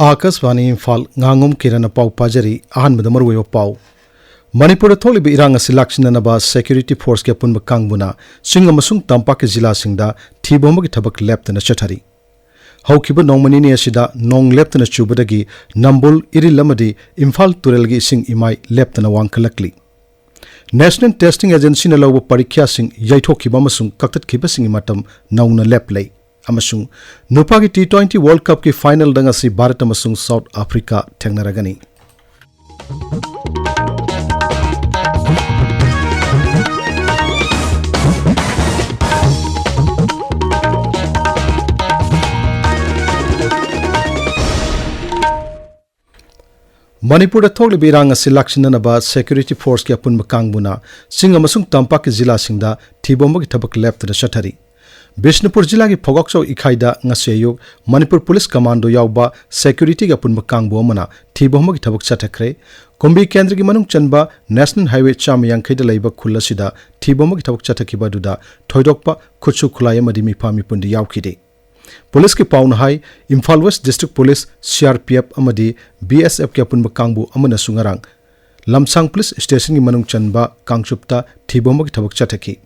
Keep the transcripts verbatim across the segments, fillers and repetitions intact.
ꯑꯥꯀꯥꯁꯕꯥꯅꯤ ꯏꯝꯐꯥꯜ, ꯉꯥꯉꯣꯝ ꯀꯤꯔꯟꯅ ꯄꯥꯎ ꯄꯥꯖꯔꯤ꯫ ꯑꯍꯥꯟꯕꯗ ꯃꯔꯨꯑꯣꯏꯕ ꯄꯥꯎ꯫ ꯃꯅꯤꯄꯨꯔꯗ ꯊꯣꯛꯂꯤꯕ ꯏꯔꯥꯡ ꯑꯁꯤ ꯂꯥꯛꯁꯤꯟꯅꯅꯕ ꯁꯦꯀ꯭ꯌꯨꯔꯤꯇꯤ ꯐꯣꯔꯁꯀꯤ ꯑꯄꯨꯟꯕ ꯀꯥꯡꯕꯨꯅ ꯆꯤꯡ ꯑꯃꯁꯨꯡ ꯇꯝꯄꯥꯛꯀꯤ ꯖꯤꯂꯥꯁꯤꯡꯗ ꯊꯤꯕ ꯍꯨꯝꯕꯒꯤ ꯊꯕꯛ ꯂꯦꯞꯇꯅ ꯆꯠꯊꯔꯤ꯫ ꯍꯧꯈꯤꯕ ꯅꯣꯡꯃ ꯅꯤꯅꯤ ꯑꯁꯤꯗ ꯅꯣꯡ ꯂꯦꯞꯇꯅ ꯆꯨꯕꯗꯒꯤ ꯅꯝꯕꯨꯜ, ꯏꯔꯤꯜ ꯑꯃꯗꯤ ꯏꯝꯐꯥꯜ ꯇꯨꯔꯦꯜꯒꯤ ꯏꯁꯤꯡ ꯏꯃꯥꯏ ꯂꯦꯞꯇꯅ ꯋꯥꯡꯈꯠꯂꯛꯂꯤ꯫ ꯅꯦꯁꯅꯦꯜ ꯇꯦꯁꯇꯤꯡ ꯑꯦꯖꯦꯟꯁꯤꯅ ꯂꯧꯕ ꯄꯔꯤꯈ꯭ꯌꯥꯁꯤꯡ ꯌꯩꯊꯣꯛꯈꯤꯕ ꯑꯃꯁꯨꯡ ꯀꯛꯊꯠꯈꯤꯕꯁꯤꯡꯒꯤ ꯃꯇꯝ ꯅꯧꯅ ꯂꯦꯞꯂꯦ꯫ ꯑꯃꯁꯨꯡ ꯅꯨꯄꯥꯒꯤ ꯇꯤ ꯇ꯭ꯋꯦꯟꯇꯤ ꯋꯥꯔꯜꯗ ꯀꯞꯀꯤ ꯐꯥꯏꯅꯦꯜꯗ ꯉꯁꯤ ꯚꯥꯔꯠ ꯑꯃꯁꯨꯡ ꯁꯥꯎꯠ ꯑꯐ꯭ꯔꯤꯀꯥ ꯊꯦꯡꯅꯔꯒꯅꯤ꯫ ꯃꯅꯤꯄꯨꯔꯗ ꯊꯣꯛꯂꯤꯕ ꯏꯔꯥꯡ ꯑꯁꯤ ꯂꯥꯛꯁꯤꯟꯅꯅꯕ ꯁꯦꯀ꯭ꯌꯨꯔꯤꯇꯤ ꯐꯣꯔꯁꯀꯤ ꯑꯄꯨꯟꯕ ꯀꯥꯡꯕꯨꯅ ꯆꯤꯡ ꯑꯃꯁꯨꯡ ꯇꯝꯄꯥꯛꯀꯤ ꯖꯤꯂꯥꯁꯤꯡꯗ ꯊꯤꯕꯣꯝꯕꯒꯤ ꯊꯕꯛ ꯂꯦꯞꯇꯅ ꯆꯠꯊꯔꯤ꯫ ꯕꯤꯁꯅꯨꯄꯨꯔ ꯖꯤꯂꯥꯒꯤ ꯐꯣꯒꯥꯛꯆꯧ ꯏꯈꯥꯏꯗ ꯉꯁꯤ ꯑꯌꯨꯛ ꯃꯅꯤꯄꯨꯔ ꯄꯨꯂꯤꯁ ꯀꯃꯥꯟꯗꯣ ꯌꯥꯎꯕ ꯁꯦꯀ꯭ꯌꯨꯔꯤꯇꯤꯒꯤ ꯑꯄꯨꯟꯕ ꯀꯥꯡꯕꯨ ꯑꯃꯅ ꯊꯤꯕꯣꯝꯕꯒꯤ ꯊꯕꯛ ꯆꯠꯊꯈ꯭ꯔꯦ꯫ ꯀꯨꯝꯕꯤ ꯀꯦꯟꯗ꯭ꯔꯒꯤ ꯃꯅꯨꯡ ꯆꯟꯕ ꯅꯦꯁꯅꯦꯜ ꯍꯥꯏꯋꯦ ꯆꯥꯝꯃ ꯌꯥꯡꯈꯩꯗ ꯂꯩꯕ ꯈꯨꯜ ꯑꯁꯤꯗ ꯊꯤꯕꯣꯝꯕꯒꯤ ꯊꯕꯛ ꯆꯠꯊꯈꯤꯕ ꯑꯗꯨꯗ ꯊꯣꯏꯗꯣꯛꯄ ꯈꯨꯠꯁꯨ ꯈꯨꯠꯂꯥꯏ ꯑꯃꯗꯤ ꯃꯤꯐꯥ ꯃꯤꯄꯨꯟꯗꯤ ꯌꯥꯎꯈꯤꯗꯦ꯫ ꯄꯨꯂꯤꯁꯀꯤ ꯄꯥꯎꯅ ꯍꯥꯏ, Imphal west district police, C R P F ꯑꯃꯗꯤ ꯕꯤ ꯑꯦꯁ ꯑꯦꯐꯀꯤ ꯑꯄꯨꯟꯕ ꯀꯥꯡꯕꯨ ꯑꯃꯅꯁꯨ ꯉꯔꯥꯡ ꯂꯝꯁꯥꯡ ꯄꯨꯂꯤꯁ ꯁ꯭ꯇꯦꯁꯟꯒꯤ ꯃꯅꯨꯡ ꯆꯟꯕ ꯀꯥꯡꯆꯨꯞꯇ ꯊꯤꯕꯣꯝꯕꯒꯤ ꯊꯕꯛ ꯆꯠꯊꯈꯤ꯫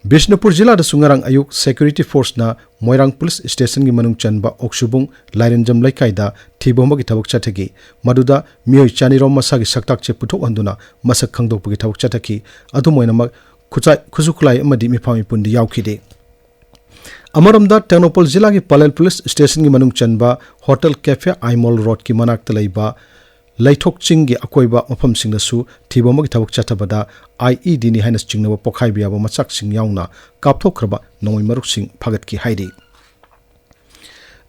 ꯕꯤꯁꯅꯨꯄꯨꯔ ꯖꯤꯂꯥꯗꯁꯨ ꯉꯔꯥꯡ ꯑꯌꯨꯛ ꯁꯦꯀ꯭ꯌꯨꯔꯤꯇꯤ ꯐꯣꯔꯁꯅ ꯃꯣꯏꯔꯥꯡ ꯄꯨꯂꯤꯁ ꯁ꯭ꯇꯦꯁꯟꯒꯤ ꯃꯅꯨꯡ ꯆꯟꯕ ꯑꯣꯛꯁꯨꯕꯨꯡ ꯂꯥꯏꯔꯦꯟꯖꯝ ꯂꯩꯀꯥꯏꯗ ꯊꯤꯕꯣꯝꯕꯒꯤ ꯊꯕꯛ ꯆꯠꯊꯈꯤ꯫ ꯃꯗꯨꯗ ꯃꯤꯑꯣꯏ ꯆꯅꯤꯔꯣꯝ ꯃꯁꯥꯒꯤ ꯁꯛꯇꯥꯛꯁꯦ ꯄꯨꯊꯣꯛꯍꯟꯗꯨꯅ ꯃꯁꯛ ꯈꯪꯗꯣꯛꯄꯒꯤ ꯊꯕꯛ ꯆꯠꯊꯈꯤ꯫ ꯑꯗꯨꯝ ꯑꯣꯏꯅꯃꯛ, ꯈꯨꯠꯁꯥꯏ-, ꯈꯨꯠꯁꯨ ꯈꯨꯠꯂꯥꯏ ꯑꯃꯗꯤ ꯃꯤꯐꯥ ꯃꯤꯄꯨꯟꯗꯤ ꯌꯥꯎꯈꯤꯗꯦ꯫ ꯑꯃꯔꯣꯝꯗ, ꯇꯦꯡꯅꯧꯄꯜ ꯖꯤꯂꯥꯒꯤ ꯄꯂꯦꯜ ꯄꯨꯂꯤꯁ ꯁ꯭ꯇꯦꯁꯟꯒꯤ ꯃꯅꯨꯡ ꯆꯟꯕ ꯍꯣꯇꯦꯜ ꯀꯦꯐꯦ ꯑꯥꯏꯃꯣꯜ ꯔꯣꯗꯀꯤ ꯃꯅꯥꯛꯇ ꯂꯩꯕ ꯂꯩꯊꯣꯛ ꯆꯤꯡꯒꯤ ꯑꯀꯣꯏꯕ ꯃꯐꯝꯁꯤꯡꯗꯁꯨ ꯊꯤꯕꯣꯝꯕꯒꯤ ꯊꯕꯛ ꯆꯠꯊꯕꯗ ꯑꯥꯏ ꯏ ꯗꯤꯅꯤ ꯍꯥꯏꯅ ꯆꯤꯡꯅꯕ ꯄꯣꯈꯥꯏꯕ ꯌꯥꯕ ꯃꯆꯥꯛꯁꯤꯡ ꯌꯥꯎꯅ ꯀꯥꯞꯊꯣꯛꯈ꯭ꯔꯕ ꯅꯣꯡꯃꯩ ꯃꯔꯨꯁꯤꯡ ꯐꯥꯒꯠꯈꯤ ꯍꯥꯏꯔꯤ꯫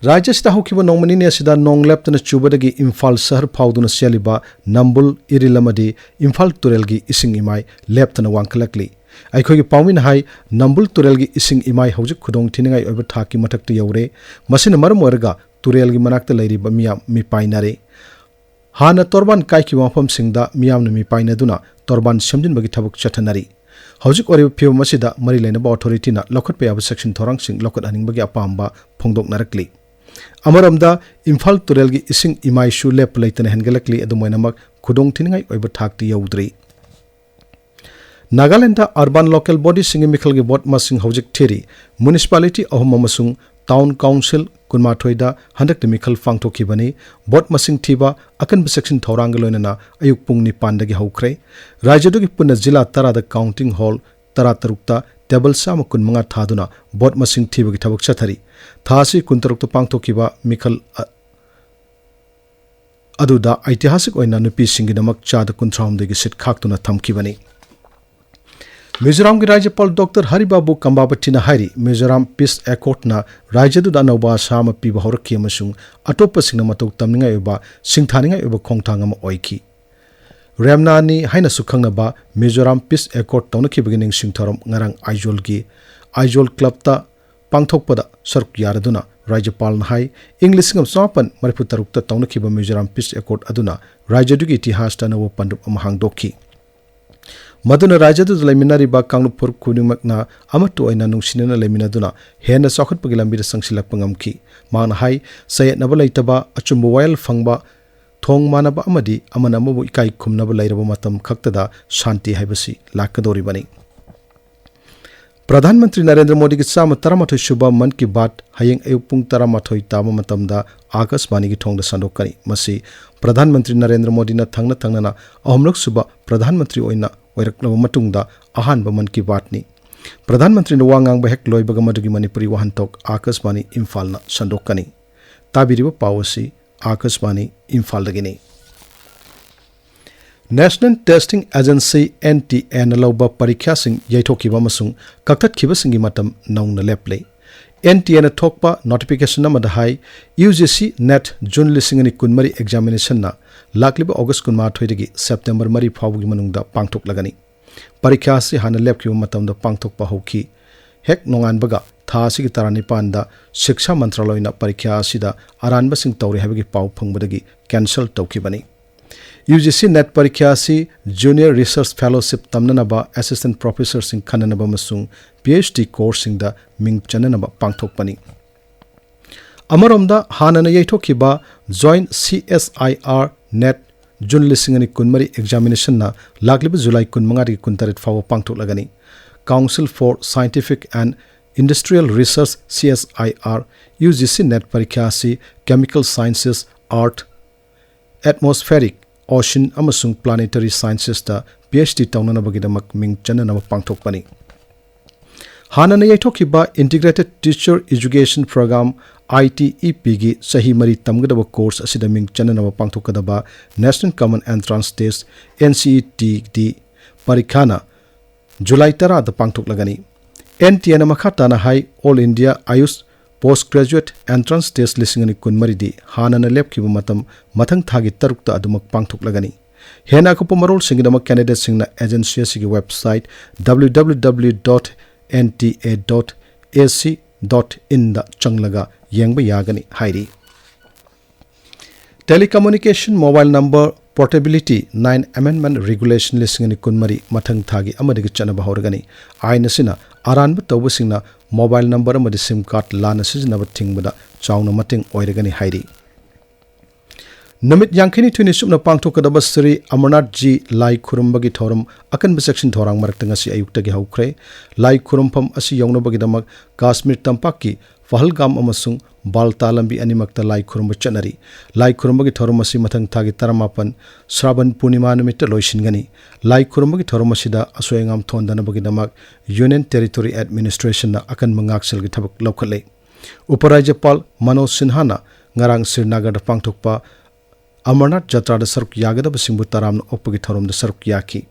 ꯔꯥꯖ꯭ꯌ ꯑꯁꯤꯗ ꯍꯧꯈꯤꯕ ꯅꯣꯡꯃ ꯅꯤꯅꯤ ꯑꯁꯤꯗ ꯅꯣꯡ ꯂꯦꯞꯇꯅ ꯆꯨꯕꯗꯒꯤ ꯏꯝꯐꯥꯜ ꯁꯍꯔ ꯐꯥꯎꯗꯨꯅ ꯆꯦꯜꯂꯤꯕ ꯅꯝꯕꯨꯜ, ꯏꯔꯤꯜ ꯑꯃꯗꯤ ꯏꯝꯐꯥꯜ ꯇꯨꯔꯦꯜꯒꯤ ꯏꯁꯤꯡ ꯏꯃꯥꯏ ꯂꯦꯞꯇꯅ ꯋꯥꯡꯈꯠꯂꯛꯂꯤ꯫ ꯑꯩꯈꯣꯏꯒꯤ ꯄꯥꯎꯃꯤꯅ ꯍꯥꯏ, ꯅꯝꯕꯨꯜ ꯇꯨꯔꯦꯜꯒꯤ ꯏꯁꯤꯡ ꯏꯃꯥꯏ ꯍꯧꯖꯤꯛ ꯈꯨꯗꯣꯡ ꯊꯤꯅꯤꯡꯉꯥꯏ ꯑꯣꯏꯕ ꯊꯥꯛꯀꯤ ꯃꯊꯛꯇ ꯌꯧꯔꯦ꯫ ꯃꯁꯤꯅ ꯃꯔꯝ ꯑꯣꯏꯔꯒ ꯇꯨꯔꯦꯜꯒꯤ ꯃꯅꯥꯛꯇ ꯂꯩꯔꯤꯕ ꯃꯤꯌꯥꯝ ꯃꯤꯄꯥꯏꯅꯔꯦ꯫ ꯍꯥꯟꯅ ꯇꯣꯔꯕꯥꯟ ꯀꯥꯏꯈꯤꯕ ꯃꯐꯝꯁꯤꯡꯗ ꯃꯤꯌꯥꯝꯅ ꯃꯤꯄꯥꯏꯅꯗꯨꯅ ꯇꯣꯔꯕꯥꯟ ꯁꯦꯝꯖꯤꯟꯕꯒꯤ ꯊꯕꯛ ꯆꯠꯊꯅꯔꯤ꯫ ꯍꯧꯖꯤꯛ ꯑꯣꯏꯔꯤꯕ ꯐꯤꯕꯝ ꯑꯁꯤꯗ ꯃꯔꯤ ꯂꯩꯅꯕ ꯑꯣꯊꯣꯔꯤꯇꯤꯅ ꯂꯧꯈꯠꯄ ꯌꯥꯕ ꯆꯦꯛꯁꯤꯟ ꯊꯧꯔꯥꯡꯁꯤꯡ ꯂꯧꯈꯠꯍꯟꯅꯤꯡꯕꯒꯤ ꯑꯄꯥꯝꯕ ꯐꯣꯡꯗꯣꯛꯅꯔꯛꯂꯤ꯫ ꯑꯃꯔꯣꯝꯗ, ꯏꯝꯐꯥꯜ ꯇꯨꯔꯦꯜꯒꯤ ꯏꯁꯤꯡ ꯏꯃꯥꯏꯁꯨ ꯂꯦꯞꯄ ꯂꯩꯇꯅ ꯍꯦꯟꯒꯠꯂꯛꯂꯤ꯫ ꯑꯗꯨꯝ ꯑꯣꯏꯅꯃꯛ, ꯈꯨꯗꯣꯡꯊꯤꯅꯤꯡꯉꯥꯏ ꯑꯣꯏꯕ ꯊꯥꯛꯇꯤ ꯌꯧꯗ꯭ꯔꯤ꯫ ꯅꯥꯒꯥꯂꯦꯟꯗ urban local bodyꯁꯤꯡꯒꯤ ꯃꯤꯈꯜꯒꯤ vote ꯃꯁꯤꯡ ꯍꯧꯖꯤꯛ ꯊꯤꯔꯤ꯫ Municipality ꯑꯍꯨꯝ ꯑꯃꯁꯨꯡ town council ꯀꯨꯟꯃꯥꯊꯣꯏꯗ ꯍꯟꯗꯛꯇ ꯃꯤꯈꯜ ꯄꯥꯡꯊꯣꯛꯈꯤꯕꯅꯤ꯫ Vote ꯃꯁꯤꯡ ꯊꯤꯕ, ꯑꯀꯟꯕ ꯆꯦꯛꯁꯤꯟ ꯊꯧꯔꯥꯡꯒ ꯂꯣꯏꯅꯅ ꯑꯌꯨꯛ ꯄꯨꯡ ꯅꯤꯄꯥꯟꯗꯒꯤ ꯍꯧꯈ꯭ꯔꯦ꯫ ꯔꯥꯖ꯭ꯌꯗꯨꯒꯤ ꯄꯨꯟꯅ ꯖꯤꯂꯥ ꯇꯔꯥꯗ counting hall ꯇꯔꯥꯇꯔꯨꯛꯇ table ꯆꯥꯝꯃ ꯀꯨꯟꯃꯉꯥ ꯊꯥꯗꯨꯅ vote ꯃꯁꯤꯡ ꯊꯤꯕꯒꯤ ꯊꯕꯛ ꯆꯠꯊꯔꯤ꯫ ꯊꯥ ꯑꯁꯤ ꯀꯨꯟꯇꯔꯨꯛꯇ ꯄꯥꯡꯊꯣꯛꯈꯤꯕ ꯃꯤꯈꯜ ꯑ-, ꯑꯗꯨꯗ ꯑꯩꯇꯤꯍꯥꯁꯤꯛ ꯑꯣꯏꯅ ꯅꯨꯄꯤꯁꯤꯡꯒꯤꯗꯃꯛ ꯆꯥꯗ ꯀꯨꯟꯊ꯭ꯔꯥꯍꯨꯝꯗꯣꯏꯒꯤ seat ꯈꯥꯛꯇꯨꯅ ꯊꯝꯈꯤꯕꯅꯤ꯫ ꯃꯤꯖꯣꯔꯥꯝꯒꯤ ꯔꯥꯖ꯭ꯌꯄꯥꯜ ꯗꯣꯛꯇꯔ ꯍꯔꯤꯕꯥꯕꯨ ꯀꯝꯕꯥꯕꯇꯤꯅ ꯍꯥꯏꯔꯤ, ꯃꯤꯖꯣꯔꯥꯝ peace accordꯅ ꯔꯥꯖ꯭ꯌꯗꯨꯗ ꯑꯅꯧꯕ ꯑꯥꯁꯥ ꯑꯃ ꯄꯤꯕ ꯍꯧꯔꯛꯈꯤ ꯑꯃꯁꯨꯡ ꯑꯇꯣꯞꯄꯁꯤꯡꯅ ꯃꯇꯧ ꯇꯝꯅꯤꯡꯉꯥꯏ ꯑꯣꯏꯕ, ꯁꯤꯡꯊꯥꯅꯤꯡꯉꯥꯏ ꯑꯣꯏꯕ ꯈꯣꯡꯊꯥꯡ ꯑꯃ ꯑꯣꯏꯈꯤ꯫ ꯔꯦꯝꯅꯥꯅꯤ ꯍꯥꯏꯅꯁꯨ ꯈꯪꯅꯕ ꯃꯤꯖꯣꯔꯥꯝ peace accord ꯇꯧꯅꯈꯤꯕꯒꯤ ꯅꯤꯡꯁꯤꯡ ꯊꯧꯔꯝ ꯉꯔꯥꯡ ꯑꯥꯏꯖꯣꯜꯒꯤ ꯑꯥꯏꯖꯣꯜ clubꯇ ꯄꯥꯡꯊꯣꯛꯄꯗ ꯁꯔꯨꯛ ꯌꯥꯔꯗꯨꯅ ꯔꯥꯖ꯭ꯌꯄꯥꯜꯅ ꯍꯥꯏ, ꯏꯪ ꯂꯤꯁꯤꯡ ꯑꯃ ꯆꯃꯥꯄꯟ ꯃꯔꯤꯐꯨ ꯇꯔꯨꯛꯇ ꯇꯧꯅꯈꯤꯕ ꯃꯤꯖꯣꯔꯥꯝ peace accord ꯑꯗꯨꯅ ꯔꯥꯖ꯭ꯌꯗꯨꯒꯤ ꯏꯇꯤꯍꯥꯁꯇ ꯑꯅꯧꯕ ꯄꯟꯗꯨꯞ ꯑꯃ ꯍꯥꯡꯗꯣꯛꯈꯤ꯫ ꯃꯗꯨꯅ ꯔꯥꯖ꯭ꯌꯗꯨꯗ ꯂꯩꯃꯤꯟꯅꯔꯤꯕ ꯀꯥꯡꯂꯨꯞ ꯐꯨꯔꯨꯞ ꯈꯨꯗꯤꯡꯃꯛꯅ ꯑꯃꯠꯇ ꯑꯣꯏꯅ ꯅꯨꯡꯁꯤꯅꯅ ꯂꯩꯃꯤꯟꯅꯗꯨꯅ ꯍꯦꯟꯅ ꯆꯥꯎꯈꯠꯄꯒꯤ ꯂꯝꯕꯤꯗ ꯆꯪꯁꯤꯜꯂꯛꯄ ꯉꯝꯈꯤ꯫ ꯃꯍꯥꯛꯅ ꯍꯥꯏ, ꯆꯌꯦꯠꯅꯕ ꯂꯩꯇꯕ, ꯑꯆꯨꯝꯕ ꯋꯥꯌꯦꯜ ꯐꯪꯕ, ꯊꯣꯡ ꯃꯥꯟꯅꯕ ꯑꯃꯗꯤ ꯑꯃꯅ ꯑꯃꯕꯨ ꯏꯀꯥꯏ ꯈꯨꯝꯅꯕ ꯂꯩꯔꯕ ꯃꯇꯝ ꯈꯛꯇꯗ ꯁꯥꯟꯇꯤ ꯍꯥꯏꯕꯁꯤ ꯂꯥꯛꯀꯗꯧꯔꯤꯕꯅꯤ꯫ ꯄ꯭ꯔꯙꯥꯟ ꯃꯟꯇ꯭ꯔꯤ ꯅꯔꯦꯟꯗ꯭ꯔ ꯃꯣꯗꯤꯒꯤ ꯆꯥꯝꯃ ꯇꯔꯥꯃꯥꯊꯣꯏ ꯁꯨꯕ ꯃꯟ ꯀꯤ ꯕꯥꯠ ꯍꯌꯦꯡ ꯑꯌꯨꯛ ꯄꯨꯡ ꯇꯔꯥꯃꯥꯊꯣꯏ ꯇꯥꯕ ꯃꯇꯝꯗ ꯑꯥꯀꯥꯁꯕꯥꯅꯤꯒꯤ ꯊꯣꯡꯗ ꯁꯟꯗꯣꯛꯀꯅꯤ꯫ ꯃꯁꯤ ꯄ꯭ꯔꯙꯥꯟ ꯃꯟꯇ꯭ꯔꯤ ꯅꯔꯦꯟꯗ꯭ꯔ ꯃꯣꯗꯤꯅ ꯊꯪꯅ ꯊꯪꯅꯅ ꯑꯍꯨꯝꯂꯛ ꯁꯨꯕ ꯄ꯭ꯔꯙꯥꯟ ꯃꯟꯇ꯭ꯔꯤ ꯑꯣꯏꯅ ꯑꯣꯏꯔꯛꯂꯕ ꯃꯇꯨꯡꯗ ꯑꯍꯥꯟꯕ ꯃꯟ ꯀꯤ ꯕꯥꯠꯅꯤ꯫ ꯄ꯭ꯔꯙꯥꯟ ꯃꯟꯇ꯭ꯔꯤꯅ ꯋꯥ ꯉꯥꯡꯕ ꯍꯦꯛ ꯂꯣꯏꯕꯒ ꯃꯗꯨꯒꯤ ꯃꯅꯤꯄꯨꯔꯤ ꯋꯥꯍꯟꯊꯣꯛ ꯑꯥꯀꯥꯁꯕꯥꯅꯤ ꯏꯝꯐꯥꯜꯅ ꯁꯟꯗꯣꯛꯀꯅꯤ꯫ ꯇꯥꯕꯤꯔꯤꯕ ꯄꯥꯎ ꯑꯁꯤ ꯑꯥꯀꯥꯁꯕꯥꯅꯤ ꯏꯝꯐꯥꯜꯗꯒꯤꯅꯤ꯫ National Testing Agency, NTAꯅ ꯂꯧꯕ ꯄꯔꯤꯈ꯭ꯌꯥꯁꯤꯡ ꯌꯩꯊꯣꯛꯈꯤꯕ ꯑꯃꯁꯨꯡ ꯀꯛꯊꯠꯈꯤꯕꯁꯤꯡꯒꯤ ꯃꯇꯝ ꯅꯧꯅ ꯂꯦꯞꯂꯦ꯫ NTAꯅ ꯊꯣꯛꯄ notification ꯑꯃꯗ ꯍꯥꯏ, UGC NET June ꯂꯤꯁꯤꯡ ꯑꯅꯤ ꯀꯨꯟꯃꯔꯤ examinationꯅ ꯂꯥꯛꯂꯤꯕ August ꯀꯨꯟꯃꯥꯊꯣꯏꯗꯒꯤ September ꯃꯔꯤ ꯐꯥꯎꯕꯒꯤ ꯃꯅꯨꯡꯗ ꯄꯥꯡꯊꯣꯛꯂꯒꯅꯤ꯫ ꯄꯔꯤꯈ꯭ꯌꯥ ꯑꯁꯤ ꯍꯥꯟꯅ ꯂꯦꯞꯈꯤꯕ ꯃꯇꯝꯗ ꯄꯥꯡꯊꯣꯛꯄ ꯍꯧꯈꯤ꯫ ꯍꯦꯛ ꯅꯣꯡꯉꯥꯟꯕꯒ ꯊꯥ ꯑꯁꯤꯒꯤ ꯇꯔꯥꯅꯤꯄꯥꯟꯗ ꯁꯤꯛꯁꯥ ꯃꯟꯇ꯭ꯔꯥꯂꯣꯏꯅ ꯄꯔꯤꯈ꯭ꯌꯥ ꯑꯁꯤꯗ ꯑꯔꯥꯟꯕꯁꯤꯡ ꯇꯧꯔꯦ ꯍꯥꯏꯕꯒꯤ ꯄꯥꯎ ꯐꯪꯕꯗꯒꯤ cancel ꯇꯧꯈꯤꯕꯅꯤ꯫ UGC NET ꯄꯔꯤꯈ꯭ꯌꯥ ꯑꯁꯤ Junior Research Fellowship ꯇꯝꯅꯅꯕ assistant professorꯁꯤꯡ ꯈꯟꯅꯅꯕ ꯑꯃꯁꯨꯡ PhD courseꯁꯤꯡꯗ ꯃꯤꯡ ꯆꯟꯅꯅꯕ ꯄꯥꯡꯊꯣꯛꯄꯅꯤ꯫ ꯑꯃꯔꯣꯝꯗ, ꯍꯥꯟꯅꯅ ꯌꯩꯊꯣꯛꯈꯤꯕ Joint C S I R NET June ꯂꯤꯁꯤꯡ ꯑꯅꯤ ꯀꯨꯟꯃꯔꯤ examinationꯅ ꯂꯥꯛꯂꯤꯕ July ꯀꯨꯟꯃꯉꯥꯗꯒꯤ ꯀꯨꯟꯇꯔꯦꯠ ꯐꯥꯎꯕ ꯄꯥꯡꯊꯣꯛꯂꯒꯅꯤ꯫ Council for Scientific and Industrial Research, C S I R, U G C NET ꯄꯔꯤꯈ꯭ꯌꯥ ꯑꯁꯤ Chemical Sciences, Earth, Atmospheric, Ocean ꯑꯃꯁꯨꯡ Planetary Sciencesꯇ P H D ꯇꯧꯅꯅꯕꯒꯤꯗꯃꯛ ꯃꯤꯡ ꯆꯟꯅꯅꯕ ꯄꯥꯡꯊꯣꯛꯄꯅꯤ꯫ ꯍꯥꯟꯅꯅ ꯌꯩꯊꯣꯛꯈꯤꯕ Integrated Teacher Education Program, I T E Pꯒꯤ ꯆꯍꯤ ꯃꯔꯤ ꯇꯝꯒꯗꯕ course ꯑꯁꯤꯗ ꯃꯤꯡ ꯆꯟꯅꯅꯕ ꯄꯥꯡꯊꯣꯛꯀꯗꯕ National Common Entrance Test, N C E T D, ꯄꯔꯤꯈꯥꯅ July ꯇꯔꯥꯗ ꯄꯥꯡꯊꯣꯛꯂꯒꯅꯤ꯫ N T Aꯅ ꯃꯈꯥ ꯇꯥꯅ ꯍꯥꯏ, All India Ayush Postgraduate Entrance Test ꯂꯤꯁꯤꯡ ꯑꯅꯤ ꯀꯨꯟꯃꯔꯤꯗꯤ ꯍꯥꯟꯅꯅ ꯂꯦꯞꯈꯤꯕ ꯃꯇꯝ ꯃꯊꯪ ꯊꯥꯒꯤ ꯇꯔꯨꯛꯇ ꯑꯗꯨꯃꯛ ꯄꯥꯡꯊꯣꯛꯂꯒꯅꯤ꯫ ꯍꯦꯟꯅ ꯑꯀꯨꯞꯄ ꯃꯔꯣꯜꯁꯤꯡꯒꯤꯗꯃꯛ candidateꯁꯤꯡꯅ agencyꯁꯤꯒꯤ website W W W dot N T A dot A C dot inꯗ ꯆꯪꯂꯒ ꯌꯦꯡꯕ ꯌꯥꯒꯅꯤ ꯍꯥꯏꯔꯤ꯫ Telecommunication Mobile Number Portability Nine Amendment Regulation ꯂꯤꯁꯤꯡ ꯑꯅꯤ ꯀꯨꯟꯃꯔꯤ ꯃꯊꯪ ꯊꯥꯒꯤ ꯑꯃꯗꯒꯤ ꯆꯠꯅꯕ ꯍꯧꯔꯒꯅꯤ꯫ ꯑꯥꯏꯟ ꯑꯁꯤꯅ ꯑꯔꯥꯟꯕ ꯇꯧꯕꯁꯤꯡꯅ mobile number ꯑꯃꯗꯤ SIM card ꯂꯥꯟꯅ ꯁꯤꯖꯤꯟꯅꯕ ꯊꯤꯡꯕꯗ ꯆꯥꯎꯅ ꯃꯇꯦꯡ ꯑꯣꯏꯔꯒꯅꯤ ꯍꯥꯏꯔꯤ꯫ ꯅꯨꯃꯤꯠ ꯌꯥꯡꯈꯩꯅꯤꯊꯣꯏꯅꯤ ꯆꯨꯞꯅ ꯄꯥꯡꯊꯣꯛꯀꯗꯕ ꯁ꯭ꯔꯤ ꯑꯃꯔꯅꯥꯊ ꯖꯤ ꯂꯥꯏ ꯈꯨꯔꯨꯝꯕꯒꯤ ꯊꯧꯔꯝ ꯑꯀꯟꯕ ꯆꯦꯛꯁꯤꯟ ꯊꯧꯔꯥꯡ ꯃꯔꯛꯇ ꯉꯁꯤ ꯑꯌꯨꯛꯇꯒꯤ ꯍꯧꯈ꯭ꯔꯦ꯫ ꯂꯥꯏ ꯈꯨꯔꯨꯝꯐꯝ ꯑꯁꯤ ꯌꯧꯅꯕꯒꯤꯗꯃꯛ ꯀꯥꯁꯃꯤꯔ ꯇꯝꯄꯥꯛꯀꯤ ꯄꯍꯜꯒꯥꯝ ꯑꯃꯁꯨꯡ ꯕꯥꯜꯇꯥ ꯂꯝꯕꯤ ꯑꯅꯤꯃꯛꯇ ꯂꯥꯏ ꯈꯨꯔꯨꯝꯕ ꯆꯠꯅꯔꯤ꯫ ꯂꯥꯏ ꯈꯨꯔꯨꯝꯕꯒꯤ ꯊꯧꯔꯝ ꯑꯁꯤ ꯃꯊꯪ ꯊꯥꯒꯤ ꯇꯔꯥꯃꯥꯄꯟ ꯁ꯭ꯔꯥꯕꯟ ꯄꯨꯔꯅꯤꯃꯥ ꯅꯨꯃꯤꯠꯇ ꯂꯣꯏꯁꯤꯟꯒꯅꯤ꯫ ꯂꯥꯏ ꯈꯨꯔꯨꯝꯕꯒꯤ ꯊꯧꯔꯝ ꯑꯁꯤꯗ ꯑꯁꯣꯏ ꯑꯉꯥꯝ ꯊꯣꯟꯗꯅꯕꯒꯤꯗꯃꯛ Union Territory Administrationꯅ ꯑꯀꯟꯕ ꯉꯥꯛꯁꯦꯜꯒꯤ ꯊꯕꯛ ꯂꯧꯈꯠꯂꯦ꯫ ꯎꯄꯔꯥꯖ꯭ꯌꯄꯥꯜ ꯃꯅꯣꯖ ꯁꯤꯟꯍꯥꯅ ꯉꯔꯥꯡ ꯁ꯭ꯔꯤꯅꯥꯒꯔꯗ ꯄꯥꯡꯊꯣꯛꯄ ꯑꯃꯔꯅꯥꯊ ꯖꯇ꯭ꯔꯥꯗ ꯁꯔꯨꯛ ꯌꯥꯒꯗꯕꯁꯤꯡꯕꯨ ꯇꯔꯥꯝꯅ ꯑꯣꯛꯄꯒꯤ ꯊꯧꯔꯝꯗ ꯁꯔꯨꯛ ꯌꯥꯈꯤ꯫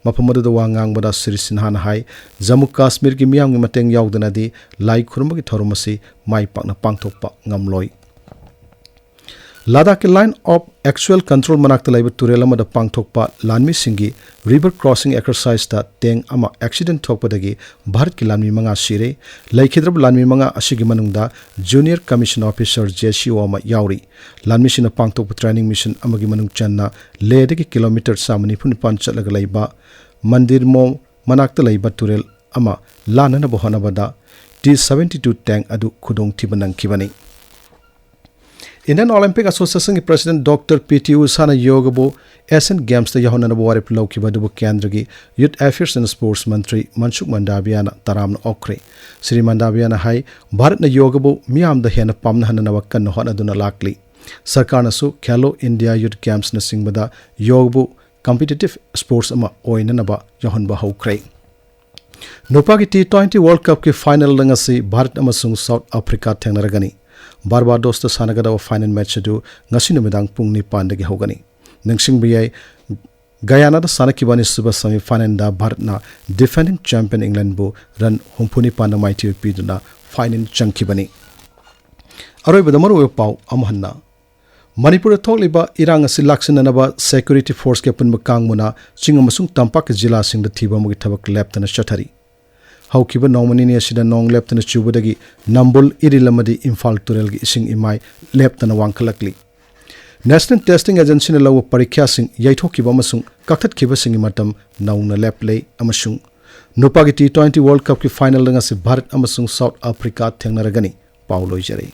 ꯃꯐꯝ ꯑꯗꯨꯗ ꯋꯥ ꯉꯥꯡꯕꯗ ꯁ꯭ꯔꯤ ꯁꯤꯟꯍꯥꯅ ꯍꯥꯏ, ꯖꯝꯃꯨ ꯀꯥꯁꯃꯤꯔꯒꯤ ꯃꯤꯌꯥꯝꯒꯤ ꯃꯇꯦꯡ ꯌꯥꯎꯗꯅꯗꯤ ꯂꯥꯏ ꯈꯨꯔꯨꯝꯕꯒꯤ ꯊꯧꯔꯝ ꯑꯁꯤ ꯃꯥꯏ ꯄꯥꯛꯅ ꯄꯥꯡꯊꯣꯛꯄ ꯉꯝꯂꯣꯏ꯫ ꯂꯗꯥꯈꯀꯤ Line of Actual Control ꯃꯅꯥꯛꯇ ꯂꯩꯕ ꯇꯨꯔꯦꯜ ꯑꯃꯗ ꯄꯥꯡꯊꯣꯛꯄ ꯂꯥꯟꯃꯤꯁꯤꯡꯒꯤ river crossing exerciseꯇ tank ꯑꯃ accident ꯊꯣꯛꯄꯗꯒꯤ ꯚꯥꯔꯠꯀꯤ ꯂꯥꯟꯃꯤ ꯃꯉꯥ ꯁꯤꯔꯦ꯫ ꯂꯩꯈꯤꯗ꯭ꯔꯕ ꯂꯥꯟꯃꯤ ꯃꯉꯥ ꯑꯁꯤꯒꯤ ꯃꯅꯨꯡꯗ Junior Commission Officer, J C O, ꯑꯃ ꯌꯥꯎꯔꯤ꯫ ꯂꯥꯟꯃꯤꯁꯤꯡꯅ ꯄꯥꯡꯊꯣꯛꯄ training mission ꯑꯃꯒꯤ ꯃꯅꯨꯡ ꯆꯟꯅ ꯂꯦꯍꯗꯒꯤ ꯀꯤꯂꯣꯃꯤꯇꯔ ꯆꯥꯝꯃ ꯅꯤꯐꯨ ꯅꯤꯄꯥꯟ ꯆꯠꯂꯒ ꯂꯩꯕ ꯃꯟꯗꯤꯔꯃꯣ ꯃꯅꯥꯛꯇ ꯂꯩꯕ ꯇꯨꯔꯦꯜ ꯑꯃ ꯂꯥꯟꯅꯅꯕ ꯍꯣꯠꯅꯕꯗ T seventy-two tank ꯑꯗꯨ ꯈꯨꯗꯣꯡꯊꯤꯕ ꯅꯪꯈꯤꯕꯅꯤ꯫ Indian Olympic Associationꯒꯤ President Doctor P T Ushaꯅ ꯌꯣꯒꯕꯨ Asian Gamesꯇ ꯌꯥꯎꯍꯟꯅꯅꯕ ꯋꯥꯔꯦꯞ ꯂꯧꯈꯤꯕ ꯑꯗꯨꯕꯨ ꯀꯦꯟꯗ꯭ꯔꯒꯤ Youth Affairs and Sports ꯃꯟꯇ꯭ꯔꯤ ꯃꯟꯁꯨꯈ ꯃꯟꯗꯥꯕꯤꯌꯥꯅ ꯇꯔꯥꯝꯅ ꯑꯣꯛꯈ꯭ꯔꯦ꯫ ꯁ꯭ꯔꯤ ꯃꯟꯗꯥꯕꯤꯌꯥꯅ ꯍꯥꯏ, ꯚꯥꯔꯠꯅ ꯌꯣꯒꯕꯨ ꯃꯤꯌꯥꯝꯗ ꯍꯦꯟꯅ ꯄꯥꯝꯅꯍꯟꯅꯅꯕ ꯀꯟꯅ ꯍꯣꯠꯅꯗꯨꯅ ꯂꯥꯛꯂꯤ꯫ ꯁꯔꯀꯥꯔꯅꯁꯨ Khelo India Youth Gamesꯅꯆꯤꯡꯕꯗ ꯌꯣꯒꯕꯨ competitive sports ꯑꯃ ꯑꯣꯏꯅꯅꯕ ꯌꯥꯎꯍꯟꯕ ꯍꯧꯈ꯭ꯔꯦ꯫ ꯅꯨꯄꯥꯒꯤ T twenty World Cupꯀꯤ finalꯗ ꯉꯁꯤ ꯚꯥꯔꯠ ꯑꯃꯁꯨꯡ South Africa ꯊꯦꯡꯅꯔꯒꯅꯤ꯫ Barbadosꯇ ꯁꯥꯟꯅꯒꯗꯕ final match ꯑꯗꯨ ꯉꯁꯤ ꯅꯨꯃꯤꯗꯥꯡ ꯄꯨꯡ ꯅꯤꯄꯥꯟꯗꯒꯤ ꯍꯧꯒꯅꯤ꯫ ꯅꯤꯡꯁꯤꯡꯕ ꯌꯥꯏ, ꯒꯌꯥꯅꯥꯗ ꯁꯥꯟꯅꯈꯤꯕ ꯑꯅꯤꯁꯨꯕ semifinalꯗ ꯚꯥꯔꯠꯅ defending champion Englandꯕꯨ run ꯍꯨꯝꯐꯨ ꯅꯤꯄꯥꯟꯗ ꯃꯥꯏꯊꯤꯕ ꯄꯤꯗꯨꯅ final ꯆꯪꯈꯤꯕꯅꯤ꯫ ꯑꯔꯣꯏꯕꯗ ꯃꯔꯨꯑꯣꯏꯕ ꯄꯥꯎ ꯑꯃꯨꯛ ꯍꯟꯅ꯫ ꯃꯅꯤꯄꯨꯔꯗ ꯊꯣꯛꯂꯤꯕ ꯏꯔꯥꯡ ꯑꯁꯤ ꯂꯥꯛꯁꯤꯟꯅꯅꯕ security forceꯀꯤ ꯑꯄꯨꯟꯕ ꯀꯥꯡꯕꯨꯅ ꯆꯤꯡ ꯑꯃꯁꯨꯡ ꯇꯝꯄꯥꯛꯀꯤ ꯖꯤꯂꯥꯁꯤꯡꯗ ꯊꯤꯕ ꯑꯃꯒꯤ ꯊꯕꯛ ꯂꯦꯞꯇꯅ ꯆꯠꯊꯔꯤ꯫ ꯍꯧꯈꯤꯕ ꯅꯣꯡꯃ ꯅꯤꯅꯤ ꯑꯁꯤꯗ ꯅꯣꯡ ꯂꯦꯞꯇꯅ ꯆꯨꯕꯗꯒꯤ ꯅꯝꯕꯨꯜ, ꯏꯔꯤꯜ ꯑꯃꯗꯤ ꯏꯝꯐꯥꯜ ꯇꯨꯔꯦꯜꯒꯤ ꯏꯁꯤꯡ ꯏꯃꯥꯏ ꯂꯦꯞꯇꯅ ꯋꯥꯡꯈꯠꯂꯛꯂꯤ꯫ National Testing Agencyꯅ ꯂꯧꯕ ꯄꯔꯤꯈ꯭ꯌꯥꯁꯤꯡ ꯌꯩꯊꯣꯛꯈꯤꯕ ꯑꯃꯁꯨꯡ ꯀꯛꯊꯠꯈꯤꯕꯁꯤꯡꯒꯤ ꯃꯇꯝ ꯅꯧꯅ ꯂꯦꯞꯂꯦ ꯑꯃꯁꯨꯡ ꯅꯨꯄꯥꯒꯤ T twenty World Cupꯀꯤ finalꯗ ꯉꯁꯤ ꯚꯥꯔꯠ ꯑꯃꯁꯨꯡ South Africa ꯊꯦꯡꯅꯔꯒꯅꯤ꯫ ꯄꯥꯎ ꯂꯣꯏꯖꯔꯦ꯫